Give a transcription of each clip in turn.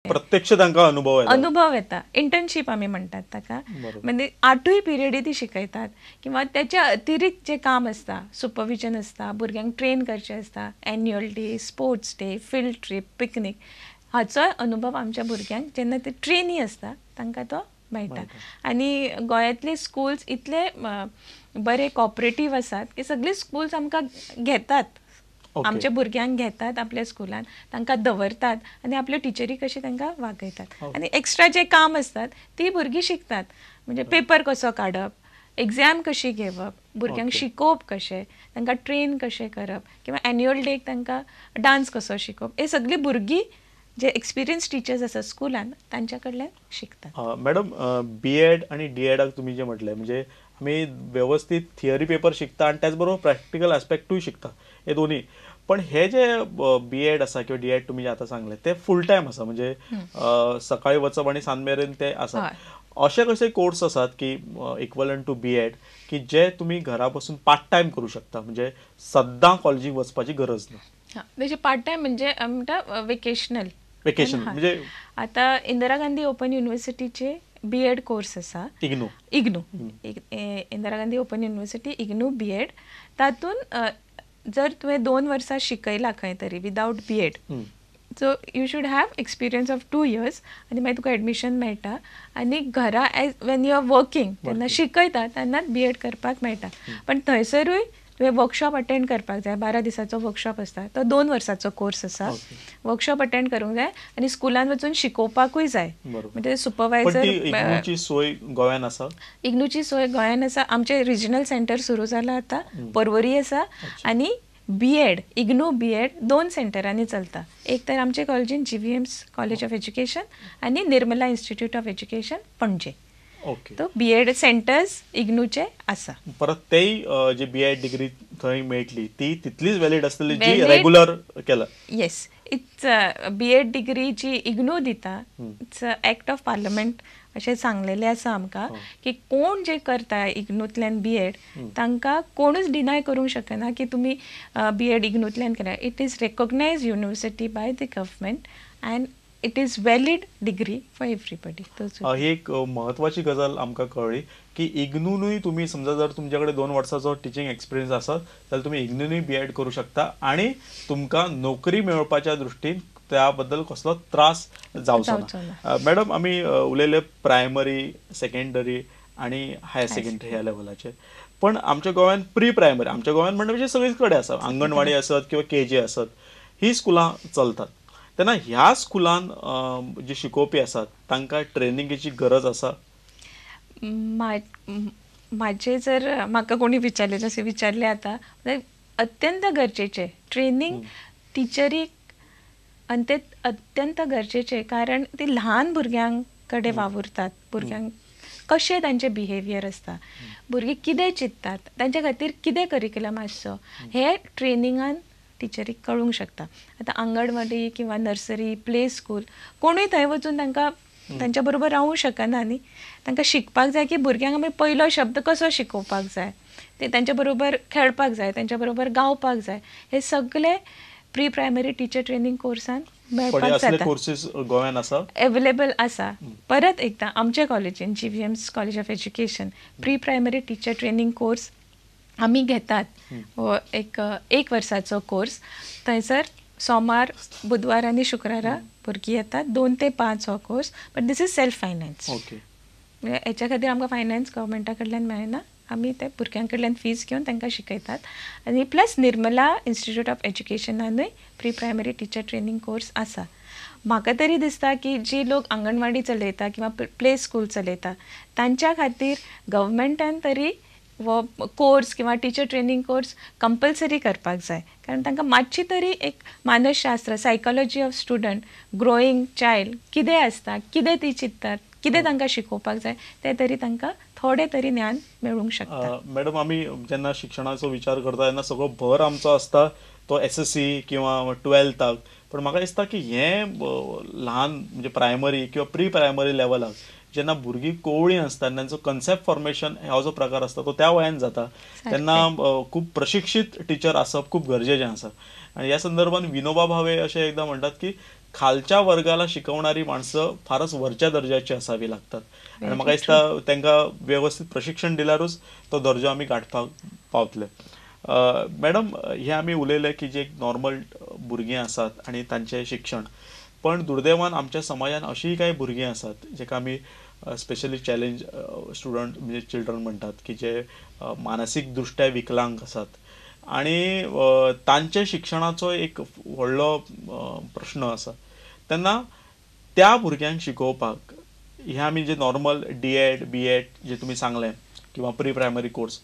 प्रत्यक्ष तांकां अनुभव येता, अनुभव येता. इंटर्नशीप आमी म्हणटात ताका. म्हणजे 8 पिरियडी ती शिकयतात किंवा त्याच्या अतिरिक्त जे काम आसता, सुपरविजन आसता, भुरग्यांक ट्रेन करचें आसता, annual day, sports day, field trip, picnic, हाचोय अनुभव आमच्या भुरग्यांक जेन्ना ते ट्रेनी आसता तांकां तो मेळटा. आनी गोंयांतले स्कूल्स इतले बरे कॉपरेटीव आसात की सगळी स्कूल्स आमकां घेतात, आमच्या भुरग्यांक घेतात आपल्या स्कुलान, तांकां दवरतात आनी आपल्यो टिचरी कशी तांकां वागयतात. आनी एक्स्ट्रा जे काम असतात ती भुरगीं शिकतात, म्हणजे पेपर कसो काडप, एग्जाम कशी घेवप, भुरग्यांक शिकोवप कशें, तांकां ट्रेन कशें करप, किंवा एन्युअल डेक तांकां डान्स कसो शिकोवप, हे सगळीं भुरगीं जे एक्सपिरियन्स टिचर्स आसा स्कुलान तांच्या कडल्यान शिकतात. मॅडम, बी एड आनी डी एडाक तुमी जे म्हटलें म्हणजे आमी वेवस्थीत थियरी पेपर शिकता आनी त्याच बरोबर प्रॅक्टिकल एस्पेक्टूय शिकता, हे दोन्ही. पण हे जे बी एड आसा किंवा डी एड तुमी जे आतां सांगलें ते फूल टायम आसा, म्हणजे सकाळी वचप आनी सांज मेरेन ते आसा. अशे कशे कोर्स आसात की इक्वलंट टू बी एड की जे तुमी घरा बसून पार्ट टायम करूं शकता, म्हणजे सद्दां कॉलेजीक वचपाची गरज ना? म्हणजे पार्ट टायम म्हणजे म्हणटा वेकेशनल. वेकेशन म्हणजे आतां इंदिरा गांधी ओपन युनिवर्सिटीचे बी एड कोर्स आसा, IGNOU, IGNOU, Indira Gandhi open university IGNOU B Ed, तातूंत जर तुवें 2 वर्सां शिकयलां खंय तरी without B Ed, so you should have experience of 2 years आनी मागीर तुका एडमिशन मेळटा. आनी घरा as when you are working तेन्ना शिकयता तेन्नाच बी एड करपाक मेळटा. पण थंयसरूय तुवें वर्कशॉप अटेंड करपाक जाय, 12 दिसाचो वर्कशॉप आसता, तो 2 वर्साचो कोर्स आसा, वर्कशॉप अटेंड करूंक जाय आनी स्कुलान वचून शिकोवपाकूय जाय. म्हणजे सुपरवायझर. इग्नूची सोय गोंयान आसा? इग्नूची सोय गोंयान आसा. आमचें रिजनल सेंटर सुरू जाला आतां, पर्वरी आसा. आनी B Ed, IGNOU B Ed 2 सेंटरांनी चलता, एक तर आमचे कॉलेजीन G V M's college of education आनी Nirmala institute of education Panaji. तो बी एड सेंटर्स इग्नूचे आसा. परत तेय जे बी एड डिग्री थंय मेळटली ती तितलीच व्हॅलिड आसतली जी रेगुलर केला? Yes, it's B Ed degree जी इग्नू दिता, it's act of parliament अशें सांगलेलें आसा आमकां की कोण जे करता इग्नूंतल्यान बी एड तांकां कोणूच डिनाय करूंक शकना की तुमी बी एड इग्नूंतल्यान केला. It is recognise university by the government and it is valid degree for everybody. ही एक म्हत्वाची गजाल आमकां कळ्ळी की इग्नूनूय तुमी समजा जर तुमचे कडेन 2 वर्सांचो टिचींग एक्सपिरियन्स आसा जाल्यार तुमी इग्नूनूय बी एड करूं शकता आनी तुमकां नोकरी मेळोवपाच्या दृश्टीन त्या बद्दल कसलो त्रास जावचो ना. मॅडम, आमी उलयले प्रायमरी, सेकंडरी आनी हायर सेकंडरी ह्या लेवलाचेर, पण आमच्या गोंयांत प्री प्रायमरी, आमच्या गोंयांत म्हणटा सगळीच कडेन आसा, अंगणवाडी आसत किंवा के जी आसत, ही स्कुलां चलतात. तेन्ना ह्या स्कुलान जे शिकोवपी आसात तांकां ट्रेनिंगेची गरज आसा? म्हाजे जर म्हाका कोणी विचारलें जशें विचारलें आतां, अत्यंत गरजेचें ट्रेनिंग टिचरीक, आनी तें अत्यंत गरजेचें कारण ती ल्हान भुरग्यां कडेन वावुरतात, भुरग्यांक कशें तांचें बिहेवियर आसता, भुरगीं कितें चिंततात, तांच्या खातीर कितें करिकुलम आसचो, हें ट्रेनिंगान टिचरीक कळूंक शकता. आतां अंगणवाडी किंवा नर्सरी, प्ले स्कूल कोणूय थंय वचून तांकां तांच्या बरोबर रावूंक शकना न्ही, तांकां शिकपाक जाय की भुरग्यांक आमी पयलो शब्द कसो शिकोवपाक जाय, ते तांच्या बरोबर खेळपाक जाय, तांच्या बरोबर गावपाक जाय, हे सगळे प्री प्रायमरी टिचर ट्रेनिंग कोर्सान मेळपाक जाता. कोर्सेस गोव्यान आसा, अवेलेबल आसा. परत एकदां आमच्या कॉलेजीन G V M's college of education pre primary teacher training course आमी घेतात, हो एक 1 वर्साचो कोर्स. थंयसर सोमार, बुधवार आनी शुक्रारा भुरगीं येतात, 2 ते 5 हो course. But this is self finance, म्हणजे हेच्या खातीर आमकां फायनान्स गव्हर्मेंटा कडल्यान मेळना, आमी ते भुरग्यां कडल्यान फीज घेवन तांकां शिकयतात. आनी प्लस निर्मला इन्स्टिट्यूट ऑफ एज्युकेशनानूय pre primary teacher training course आसा. म्हाका तरी दिसता की जी लोक अंगणवाडी चलयता किंवा प्ले स्कूल चलयता तांच्या खातीर गव्हर्मेंटान तरी हो कोर्स किंवा टिचर ट्रेनिंग कोर्स कंपल्सरी करपाक जाय, कारण तांकां मातशी तरी एक मानसशास्त्र, psychology of student, growing child कितें आसता, कितें ती चिंततात, कितें तांकां शिकोवपाक जाय, तें तरी तांकां थोडें तरी ज्ञान मेळूंक शकता. मॅडम, आमी जेन्ना शिक्षणाचो विचार करता तेन्ना सगळो भर आमचो आसता तो एस एस सी किंवा 12थाक, पण म्हाका दिसता की हें ल्हान म्हणजे प्रायमरी किंवा प्री प्रायमरी लेवलाक जेन्ना भुरगीं कोवळीं आसता, तांचो कन्सेप्ट फॉर्मेशन हो जो प्रकार आसता तो त्या वयान जाता, तेन्ना खूब प्रशिक्षीत टिचर आसप खूब गरजेचें आसा. आनी ह्या संदर्भात विनोबा भावे अशें एकदां म्हणटात की खालच्या वर्गाला शिकवणारी माणसं फारच वरच्या दर्जाची असावी लागतात आनी म्हाका दिसता तांकां वेवस्थीत प्रशिक्षण दिल्यारूच तो दर्जो आमी गांठपाक पावतले. मॅडम, हे आमी उलयले की जे नॉर्मल भुरगीं आसात आनी तांचें शिक्षण, पण दुर्दैवान आमच्या समाजान अशीय कांय भुरगीं आसात जेका आमी स्पेशली चॅलेंज स्टुडंट म्हणजे चिल्ड्रन म्हणटात की जे मानसीक दृश्ट्या विकलांग आसात आनी तांच्या शिक्षणाचो एक व्हडलो प्रश्न आसा. तेन्ना त्या भुरग्यांक शिकोवपाक हे आमी जे नॉर्मल डीएड बीएड जे तुमी सांगलें किंवा प्री प्रायमरी कोर्स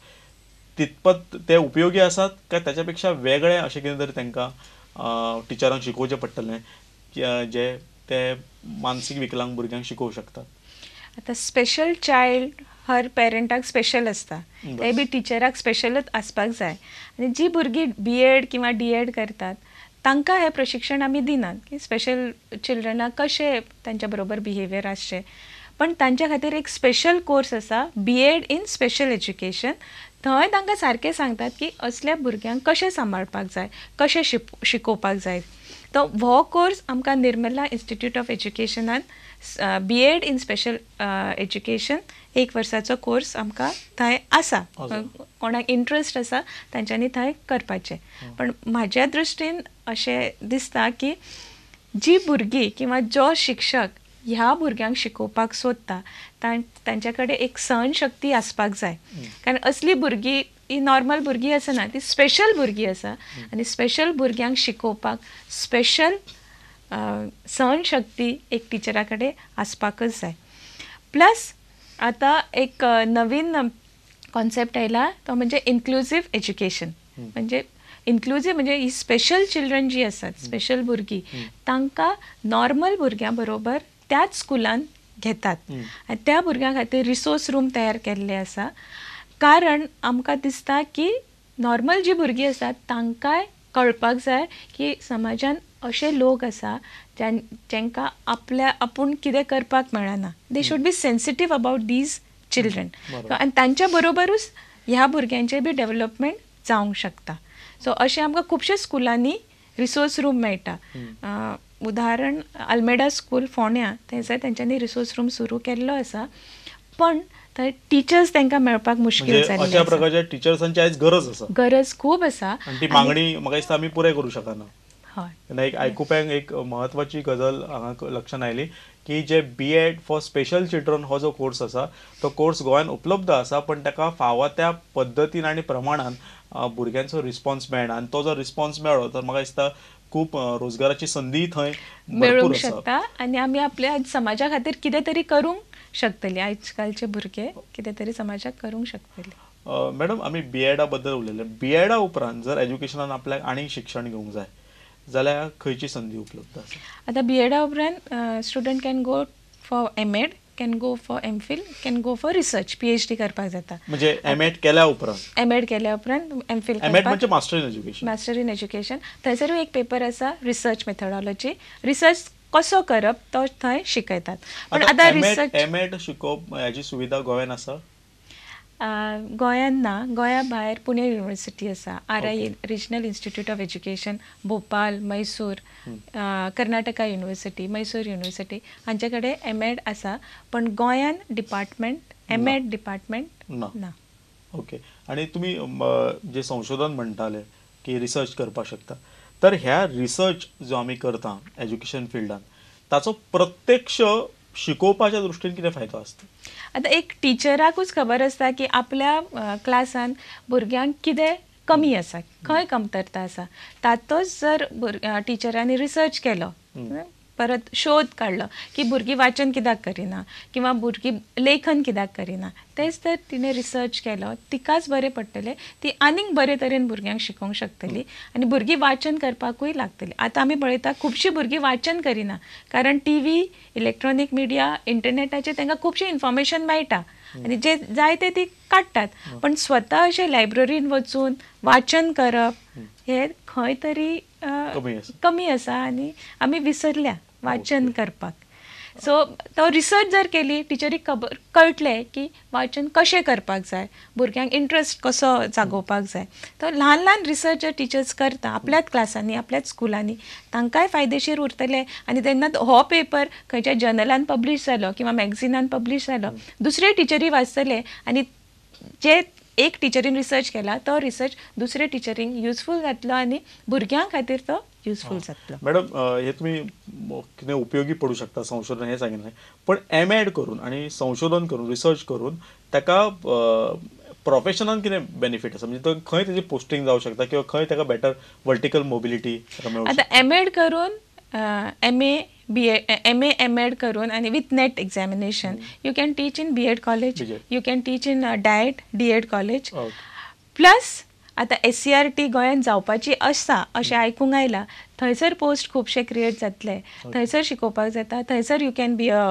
तितपत ते उपयोगी आसात काय ताच्या पेक्षा वेगळें अशें कितें तरी तांकां टिचरांक शिकोवचें पडटलें जे ते मानसीक विकलांग भुरग्यांक शिकोवंक शकतात? आतां स्पेशल चायल्ड हर पेरंटाक स्पेशल आसता, ते बी टिचराक स्पेशलच आसपाक जाय. आनी जी भुरगीं बी एड किंवा डी एड करतात तांकां हें प्रशिक्षण आमी दिनात की स्पेशल चिल्ड्रनाक कशें तांच्या बरोबर बिहेवियर आसचें, पण तांच्या खातीर एक स्पेशल कोर्स आसा B Ed in special education. थंय तांकां सारकें सांगतात की असल्या भुरग्यांक कशें सांबाळपाक जाय, कशें शिकोवपाक जाय. तो हो कोर्स आमकां निर्मला इन्स्टिट्यूट ऑफ एज्युकेशनान B Ed in special education एक वर्साचो कोर्स आमकां थंय आसा. कोणाक इंट्रस्ट आसा तांच्यांनी थंय करपाचें. पण म्हाज्या दृश्टीन अशें दिसता की जी भुरगीं किंवा जो शिक्षक ह्या भुरग्यांक शिकोवपाक सोदता तांच्या कडेन एक सहनशक्ती आसपाक जाय, कारण असली भुरगीं ही नॉर्मल भुरगीं आसना, ती स्पेशल भुरगीं आसा आनी स्पेशल भुरग्यांक शिकोवपाक स्पेशल सहनशक्ती एक टिचरा कडेन आसपाकच जाय. प्लस आतां एक नवीन कॉन्सेप्ट आयला तो म्हणजे इन्क्लुजीव एज्युकेशन. म्हणजे इन्क्लुजीव म्हणजे ही स्पेशल चिल्ड्रन जी आसात, स्पेशल भुरगीं, तांकां नॉर्मल भुरग्यां बरोबर त्याच स्कुलान घेतात आनी त्या भुरग्यां खातीर रिसोर्स रूम तयार केल्ले आसा. कारण आमकां दिसता की नॉर्मल जी भुरगीं आसात तांकांय कळपाक जाय की समाजान अशे लोक आसा जांकां आपल्या आपूण कितें करपाक मेळना. They should be sensitive about these children आनी तांच्या बरोबरूच ह्या भुरग्यांचें बी डेवलपमेंट जावंक शकता. सो अशें आमकां खुबशे स्कुलांनी रिसोर्स रूम मेळटा. उदाहरण आल्मेडा स्कूल फोंड्या, थंयसर तेंच्यांनी रिसोर्स रूम सुरू केल्लो आसा, पण थंय टिचर्स तांकां मेळपाक मुश्कील जाल्लें. अशा प्रकारच्या टिचर्सांची आयज गरज आसा, गरज खूब आसा आनी ती मागणी म्हाका दिसता आमी पुराय करूं शकना. हय, एक आयकुप्यांक एक म्हत्वाची गजाल हांगा लक्षांत आयली की जे B Ed for special children हो जो कोर्स आसा तो कोर्स गोंयांत उपलब्ध आसा, पण ताका फावो त्या पद्दतीन आनी प्रमाणान भुरग्यांचो रिस्पॉन्स मेळना आनी तो जर रिस्पॉन्स मेळ्ळो तर म्हाका दिसता खूब रोजगाराची संदी थंय मेळूंक शकता आनी आमी आपल्या समाजा खातीर कितें तरी करूंक शकतली. आयज कालचे भुरगे कितें तरी समाजाक करूंक शकतले. मॅडम, आमी बी एडा बद्दल उलयले. बी एडा उपरांत जर एज्युकेशनान आपल्याक आनीक शिक्षण घेवंक जाय जाल्यार खंयची संदी उपलब्ध आसा? आतां बी एडा उपरांत student can go for M Ed, can go for M Phil, can go for research, P H D करपाक जाता. म्हणजे एम एड केल्या उपरांत, एम एड केल्या उपरांत एम फिल, एम एड म्हणजे master in education, master in education. थंयसरूय एक paper आसा रिसर्च मेथडॉलॉजी, रिसर्च कसो करप तो थंय शिकयतात. पण आतां रिसर्च एम एड शिकोवप हाची सुविधा गोव्यान आसा? गोंयांत ना, गोंया भायर पुणे युनिवर्सिटी आसा, R I regional institute of education, Bhopal, Mysore, Karnataka university, Mysore university हांचे कडेन एम एड आसा, पण गोंयान डिपार्टमेंट एम एड डिपार्टमेंट ना. ओके, आनी तुमी जे संशोधन म्हणटाले की रिसर्च करपाक शकता, तर ह्या रिसर्च जो आमी करता एज्युकेशन फिल्डान ताचो प्रत्यक्ष शिकोवपाच्या दृश्टीन कितें फायदो आसता? आतां एक टिचराकूच खबर आसता की आपल्या क्लासान भुरग्यांक कितें कमी आसा, खंय कमतरता आसा, तातोच जर टिचरांनी रिसर्च केलो, परत शोध काडलो की भुरगीं वाचन कित्याक करिना किंवा भुरगीं लेखन कित्याक करिना, तेच तर तिणें रिसर्च केलो तिकाच बरें पडटलें, ती आनीक बरे तरेन भुरग्यांक शिकोवंक शकतली आनी भुरगीं वाचन करपाकूय लागतली. आतां आमी पळयता खुबशीं भुरगीं वाचन करिना, कारण टी व्ही, इलेक्ट्रॉनीक मिडिया, इंटरनेटाचेर तांकां खुबशें इन्फॉर्मेशन मेळटा आनी जे जाय ते ती काडटात, पण स्वता अशें लायब्ररीन वचून वाचन करप हें खंय तरी कमी आसा आनी आमी विसरल्या वाचन करपाक. सो तो रिसर्च जर केली टिचरीक खबर कळटलें की वाचन कशें करपाक जाय, भुरग्यांक इंट्रस्ट कसो जागोवपाक जाय. तो ल्हान ल्हान रिसर्च जर टिचर्स करता आपल्याच क्लासांनी आपल्याच स्कुलांनी तांकांय फायदेशीर उरतलें. आनी तेन्ना हो पेपर खंयच्या जर्नलान पब्लीश जालो किंवा मॅगझिनान पब्लीश जालो दुसरे टिचरी वाचतले आनी जे एक टिचरीन रिसर्च केला तो रिसर्च दुसरे टिचरींक युजफूल जातलो आनी भुरग्यां खातीर तो युजफूल जातलो. मॅडम, हे तुमी कितें उपयोगी पडूं शकता संशोधन हें सांगिल्लें, पण एम एड करून आनी संशोधन करून रिसर्च करून ताका प्रोफेशनान कितें बेनिफीट आसा, म्हणजे खंय तेजी पोस्टिंग जावं शकता किंवा खंय ताका बेटर वर्टिकल मोबिलिटी मेळूं शकता? आतां एम एड करून M A B M A M Ed करून आनी with NET examination you can teach in B Ed college, you can teach in DIET D Ed college. Plus आतां SCERT गोंयांत जावपाची आसा अशें आयकूंक आयलां, थंयसर पोस्ट खुबशे क्रिएट जातले, थंयसर शिकोवपाक जाता, थंयसर you can be a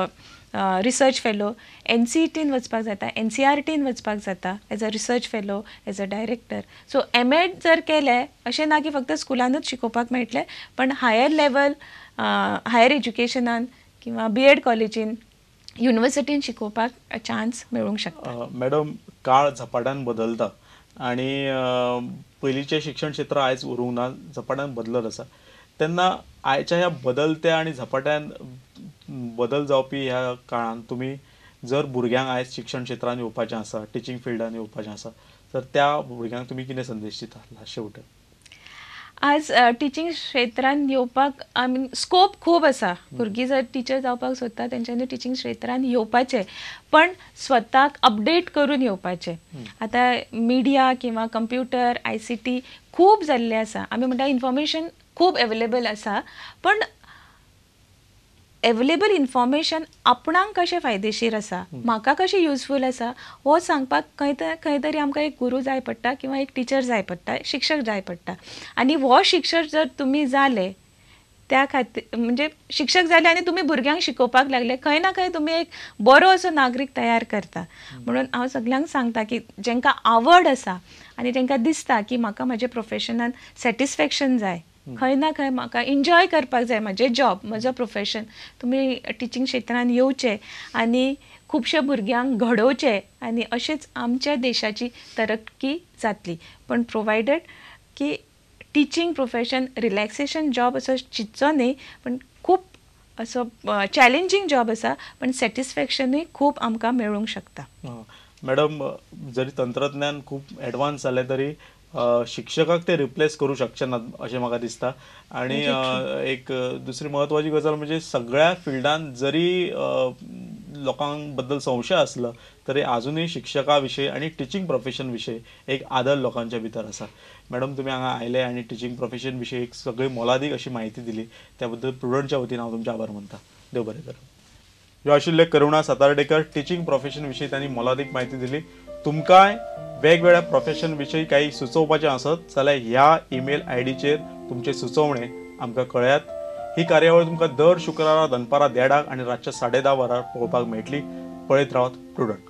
research fellow. NCETन वचपाक जाता, NCERTन वचपाक जाता as a research fellow, as a director. So M Ed जर केलें अशें ना की फक्त स्कुलानूच शिकोवपाक मेळटलें, पण हायर लेवल हायर एज्युकेशनान किंवा बी एड कॉलेजीन युनिवर्सिटीन शिकोवपाक चान्स मेळूंक शकता. मॅडम, काळ झपाट्यान बदलता आनी पयलींचें शिक्षण क्षेत्र आयज उरूंक ना, झपाट्यान बदलत आसा. तेन्ना आयच्या ह्या बदलत्या आनी झपाट्यान बदल जावपी ह्या काळान तुमी जर भुरग्यांक आयज शिक्षण क्षेत्रान येवपाचें आसा, टिचींग फिल्डान येवपाचें आसा, तर त्या भुरग्यांक तुमी कितें संदेश दिता शेवट? आज टिचींग क्षेत्रान येवपाक I mean scope खूब आसा. भुरगीं जर टिचर जावपाक सोदता तेंच्यांनी टिचींग क्षेत्रान येवपाचें, पण स्वताक अपडेट करून येवपाचें. आतां मिडिया किंवा कंप्युटर ICT खूब जाल्लें आसा, आमी म्हणटा इन्फॉर्मेशन खूब एवेलेबल आसा, पण एवेलेबल इन्फॉर्मेशन आपणाक कशें फायदेशीर आसा, म्हाका कशें युजफूल आसा हो सांगपाक खंय तरी आमकां एक गुरू जाय पडटा किंवा एक टिचर जाय पडटा, शिक्षक जाय पडटा. आनी हो शिक्षक जर तुमी जाले त्या खातीर म्हणजे शिक्षक जाले आनी तुमी भुरग्यांक शिकोवपाक लागले, खंय ना खंय तुमी एक बरो असो नागरीक तयार करता. म्हणून हांव सगल्यांक सांगता की जांकां आवड आसा आनी तांकां दिसता की म्हाका म्हज्या प्रोफेशनान सॅटिस्फॅक्शन जाय, खंय ना खंय म्हाका एन्जॉय करपाक जाय म्हजें जॉब, म्हजो प्रोफेशन, तुमी टिचींग क्षेत्रान येवचें आनी खुबश्या भुरग्यांक घडोवचें आनी अशेंच आमच्या देशाची तरक्की जातली. पण प्रोवायडेड की टिचींग प्रोफेशन रिलॅक्सेशन जॉब असो चिंतचो न्ही, पण खूब असो चॅलेंजींग जॉब आसा, पण सॅटिस्फॅक्शनूय खूब आमकां मेळूंक शकता. मॅडम, जरी तंत्रज्ञान खूब एडवान्स जालें तरी शिक्षकाक ते रिप्लेस करूं शकचे नात अशें म्हाका दिसता. आनी एक दुसरी म्हत्वाची गजाल म्हणजे सगळ्या फिल्डान जरी लोकां बद्दल संशय आसलो तरी आजुनूय शिक्षका विशयी आनी टिचींग प्रोफेशन विशयी एक आदर लोकांच्या भितर आसा. मॅडम, तुमी हांगा आयले आनी टिचींग प्रोफेशन विशयी एक सगळी मोलादीक अशी म्हायती दिली त्या बद्दल प्रुडंटच्या वतीन हांव तुमचें आभार मानता. देव बरें करूं. ह्यो आशिल्ले करुणा सातार्डेकर, टिचींग प्रोफेशन विशयी तांणी मोलादीक म्हायती दिली. तुमकांय वेगवेगळ्या प्रोफेशन विशयी काही सुचोवपाचें आसत जाल्यार ह्या ईमेल आयडीचेर तुमचे सुचोवणे आमकां कळयात. ही कार्यावळ तुमकां दर शुक्रारा दनपारां 1:30 आनी रातच्या 10:30 वरार पळोवपाक मेळटली. पळयत रावात प्रुडंट.